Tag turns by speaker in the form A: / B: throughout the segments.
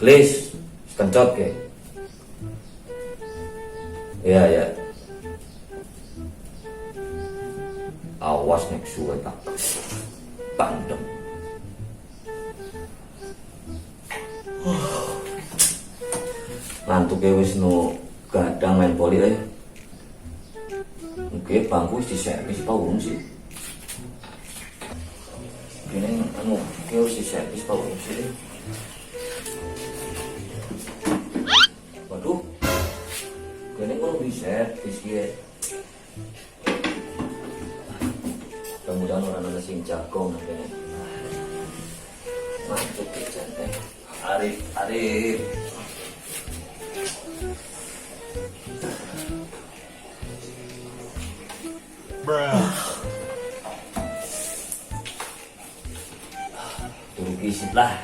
A: Gelis, kencot ke. Iya, ya. Awas nek suwe tak pandem. Ngantuke wis no gadang main voli eh. Oke, bangku wis diservis apa urung sih? Kene anu, ki wis diservis apa urung sih? Waduh. Kene ngono diservis ki. Mudah-mudahan orang ana sing jagong nang kene. Ngantuk ke teh. Arif, Arif. Turu kisit lah.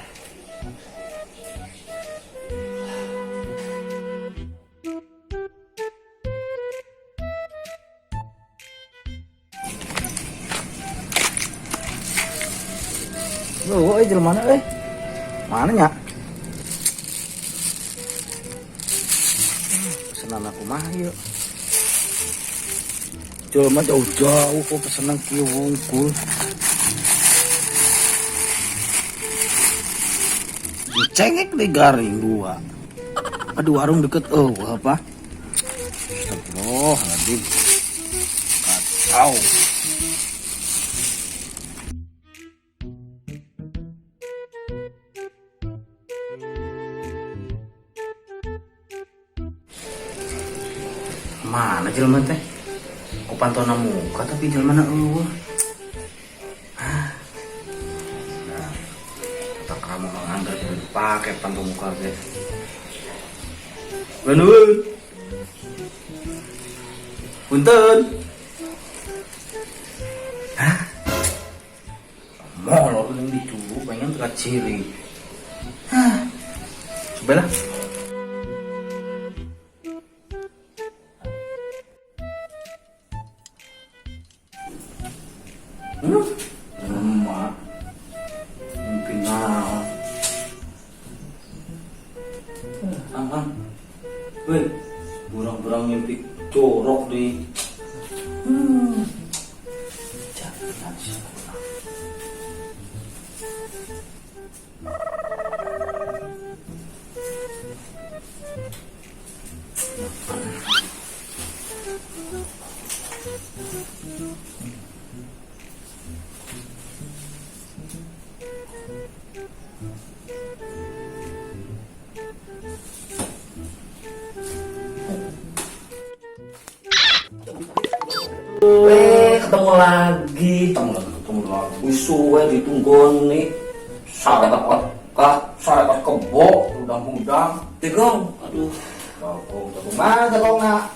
B: Loh, eh jelema mana eh? Mana nya? Pesanan aku mah yuk. Jelema jauh-jauh kok pesanan kieu wungkul. Cengek di garing dua. Aduh, warung deket oh apa? Astagfirullahaladzim. Kacau. Mana jelema teh? Ku pantona muka tapi jelema na eueuh. Hah. Nah, tata krama Mang Angga kudu dipake panto muka ge. Nuhun. Punten. Hah? Molor ning dicuru pengen teka ciri. Hah. Coba lah. Emak. Mungkin naon. Ang, ang. Weh, burang-burang mimpi jorok di. Jangan sih.
A: Eh, ketemu lagi.
B: Ketemu lagi, ketemu lagi.
A: Wis suwe ditunggoni.
B: Sarekat kah, sarekat kebo, udang-udang.
A: Tegong. Aduh,
B: Jagung, jagung mana jagung nak?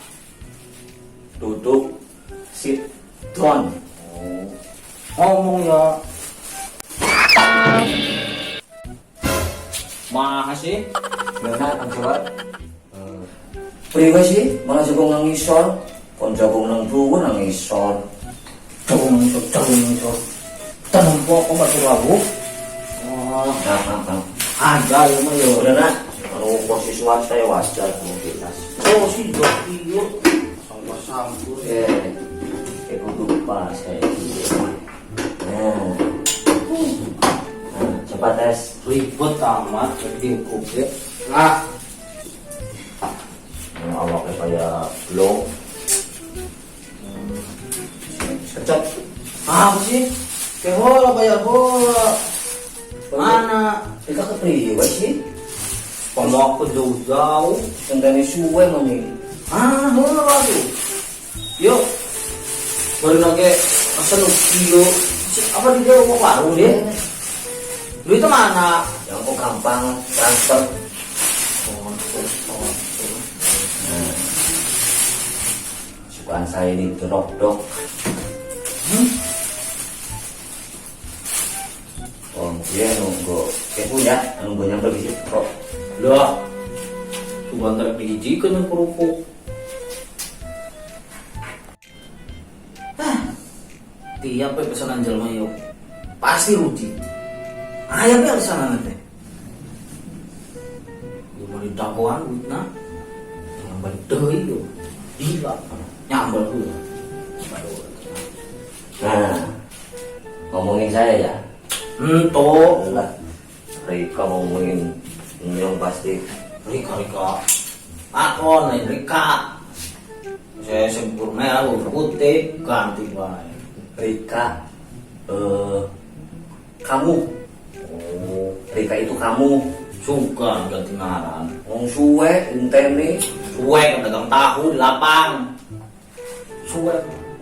A: Duduk. Sit down.
B: Oh, ngomong ya. Mah sih?
A: Gimana Kang Jawa? Priwe sih? Malah jagung nang ngisor. Kon jagung nang dhuwur nang ngisor.
B: Jagung ngisor, jagung ngisor. Tanam pokok batu labu. Wah,
A: Nah, nah, nah.
B: ada ya mah ya.
A: Udah nak, kalau posisi swasta ya wajar mungkin tas.
B: Oh sih, iyo. Sampah sampur.
A: Eh, kudu pas kayak gitu. Nah, nah, coba tes.
B: Ribet amat jadi kopi. Lah,
A: Nah, awaknya kayak belum. Kecot.
B: Apa sih? Kayak bola bayar bola. Mana?
A: Ika kepriwe sih?
B: Kamu aku jauh-jauh.
A: Sentene suwe mani.
B: Ah, bola tuh. Yuk. Baru lagi pesen kilo. Apa di dia mau warung dia? Duitnya mana?
A: Yang kok gampang transfer. Nah. Sukaan saya ini drop dok. Oh, dia nunggu. Kayak punya, nunggu nyampe di situ kok.
B: Lah, sugan tarik dihijikan yang kerupuk. Ah, tiap we pesanan jelma yuk, pasti rugi. Ayam ya pesanan teh. Nyambel dagoan duitna. Yang balik deui yo. Gila. Nyambel heula.
A: Nah, ngomongin saya ya.
B: Ento.
A: Lah, Rika ngomongin nyong pasti.
B: Rika Rika. Akon lain Rika. Saya sempur merah, putih, ganti wae.
A: Rika, eh, kamu.
B: Oh,
A: Rika itu kamu.
B: Suka ganti ngaran.
A: Wong suwe enteni.
B: Suwe kan dagang tahu di lapang. Suwe.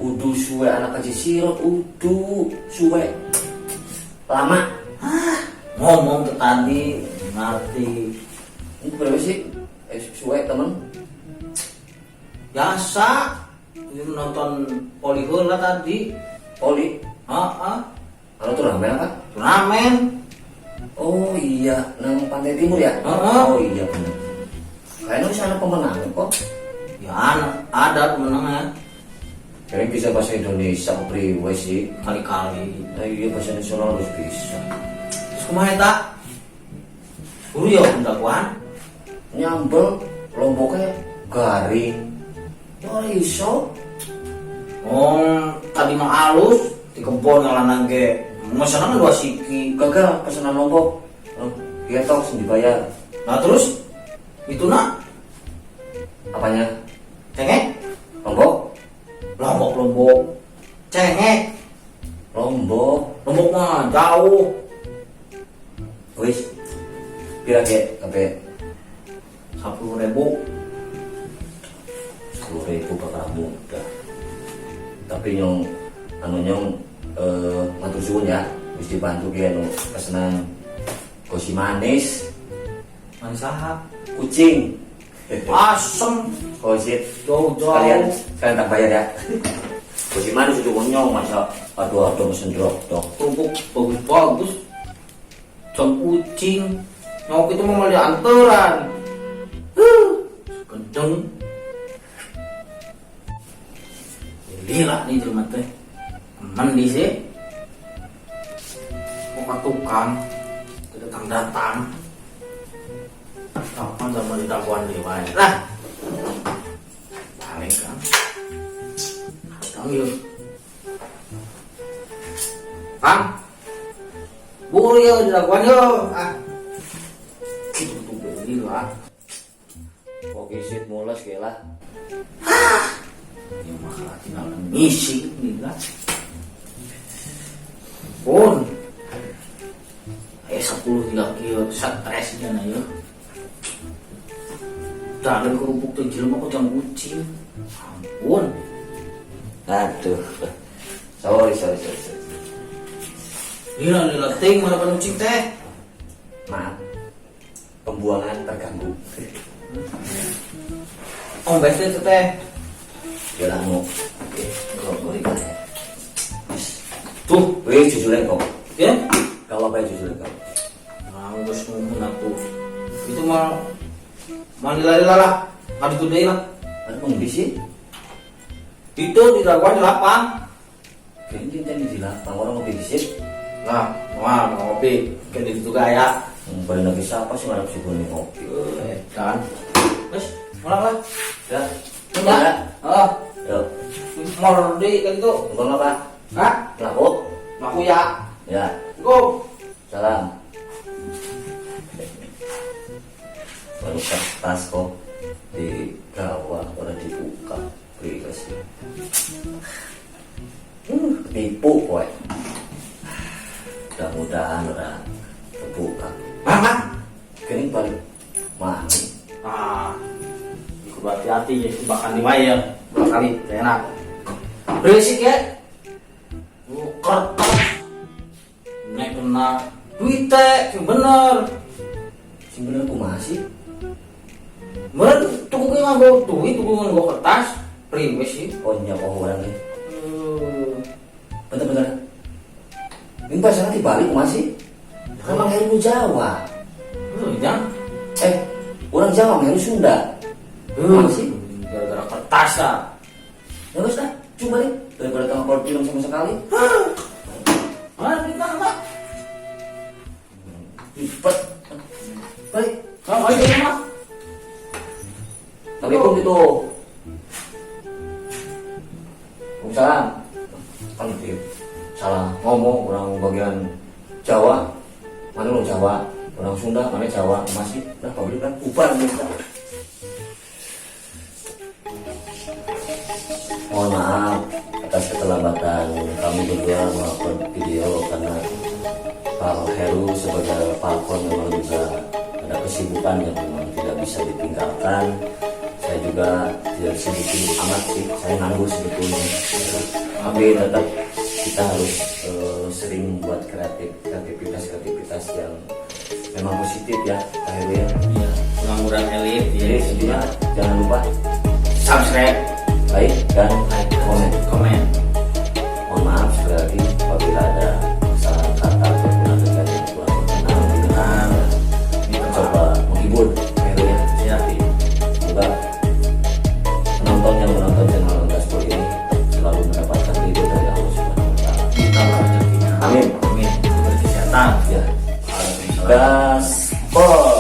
A: Udu suwe anak kaji sirot, udu suwe lama.
B: Ngomong ke tadi ngerti.
A: Ini berapa sih? Eh, suwe temen.
B: Biasa. Ini nonton voli heula tadi.
A: Voli.
B: Heeh.
A: Kalau turnamen apa?
B: Turnamen.
A: Oh iya, nang Pantai Timur ya?
B: Heeh.
A: Oh iya bener. Kayaknya bisa ada pemenang kok.
B: Ya ada pemenangnya.
A: Kayaknya bisa bahasa Indonesia kok priwe sih.
B: Kali-kali.
A: Nah, iya bahasa nasional harus bisa.
B: Terus kumaha eta? Buru ya dagoan.
A: Nyambel lomboknya garing. Ora iso.
B: Oh, tadi mah halus di kebon ngalanang ge. Mesenna 2 siki.
A: Gagal pesanan lombok. Oh, iya toh sing dibayar.
B: Nah terus itu nak
A: Apanya?
B: Cengek?
A: Lombok?
B: Lombok lombok. Cengek.
A: Lombok.
B: Lombok mah jauh.
A: Wis. Pira ge kabeh?
B: 10.000.
A: 10.000 bakal mudah. Tapi nyong anu nyong matur suwun ya, wis dibantu ki anu pesenan gosi manis.
B: Manis saha?
A: Kucing.
B: Asem.
A: Kosit.
B: Jauh-jauh.
A: Sekalian sekalian tak bayar ya. Gosi manis itu nyong masa aduh aduh mesen drop dok.
B: Kerupuk bagus-bagus. Jam kucing. Nyok itu mau diantaran. Gendeng. Lila nih jelema teh. Mandi sih. Mau ke tukang, datang-datang. Kapan sama didakuan di wae. Lah. Balik kan. Kang yuk. Kang. Buru yuk didakuan yuk. Ah. Gitu tuh lila.
A: Kok kisit mules lah.
B: Hah. Ya mah tinggal ngisi lila. Pun. 10 tiga kilo stres aja na yuk. Dalam kerupuk tuh jelema kok jang kucing. Ampun.
A: Aduh. Sorry, sorry, sorry, sorry.
B: Lila lila ting mana kucing teh.
A: Maaf. Pembuangan terganggu.
B: Oh, best itu teh.
A: Ya lah mau. Oke, kalau boleh kan.
B: Tuh,
A: wih jujurnya kok.
B: Ya?
A: Kau apa yang jujurnya kau?
B: Nah, geus nuhun atuh. Itu mah mah lila-lila lah. Kaditu deui lah.
A: Ada pengendi sih?
B: Itu di daguan di lapang.
A: Kayaknya tadi di lapang orang ngopi di sini.
B: Nah, wah mau ngopi kayak di situ gaya.
A: Paling lagi siapa sih ngarep sih gue ngopi?
B: Kan. Wes, pulang lah.
A: Ya.
B: Udah. Oh.
A: Yo.
B: Mordi kan itu.
A: Ngomong apa?
B: Hah?
A: Laku?
B: Laku ya.
A: Ya.
B: Go.
A: Salam. Baru kertas kok di gawah orang dibuka. Beri kasih. Tipu kowe. Mudah-mudahan ora terbuka.
B: Mama.
A: Kini balik mana?
B: Ah, ikut hati-hati ya, bahkan di wayang dua kali, enak. Berisik ya. Kertas. Nek kena duit teh, sing bener.
A: Sing bener kumaha sih?
B: Meureun tuku ge nganggo duit, tuku nganggo kertas, priwe sih?
A: Oh nya kok urang nih. Bentar-bentar. Ini bahasa dibalik kumaha sih? Kan Mang Heru Jawa.
B: Ya.
A: Orang Jawa Mang Heru Sunda. Kumaha sih?
B: Gara-gara kertas ah.
A: Ya wes lah, coba deh. Daripada kamu keluar film sama sekali.
B: Ah, kita Pak.
A: Ribet. Balik.
B: Kau balik ke rumah.
A: Assalamualaikum gitu. Waalaikumsalam. Kan gitu. Salah ngomong orang bagian Jawa, mana lu Jawa, orang Sunda, mana Jawa, masih nah pabrik kan bubar gitu. Mohon maaf atas keterlambatan kami berdua melakukan video karena Pak Heru sebagai Falcon memang juga ada kesibukan yang memang tidak bisa ditinggalkan. Saya juga tidak sibuk amat sih, saya nganggur sebetulnya. Tapi tetap kita harus sering buat kreativitas kreativitas yang memang positif ya, Pak Heru ya.
B: Iya, pengangguran elit ya.
A: Jadi intinya jangan lupa
B: subscribe,
A: like dan
B: like,
A: komen.
B: Komen.
A: Mohon maaf sekali lagi apabila ada kesalahan kata ataupun adegan yang kurang berkenan.
B: Nah,
A: Mencoba menghibur Pak Heru ya.
B: Ya.
A: Jadi, semoga penonton yang menonton channel Gaspol ini selalu mendapatkan ridho dari Allah Subhanahu wa Taala.
B: Ditambah rezekinya.
A: Amin.
B: Amin. Diberi kesehatan.
A: Ya.
B: Waalaikumsalam.
A: Gaspol.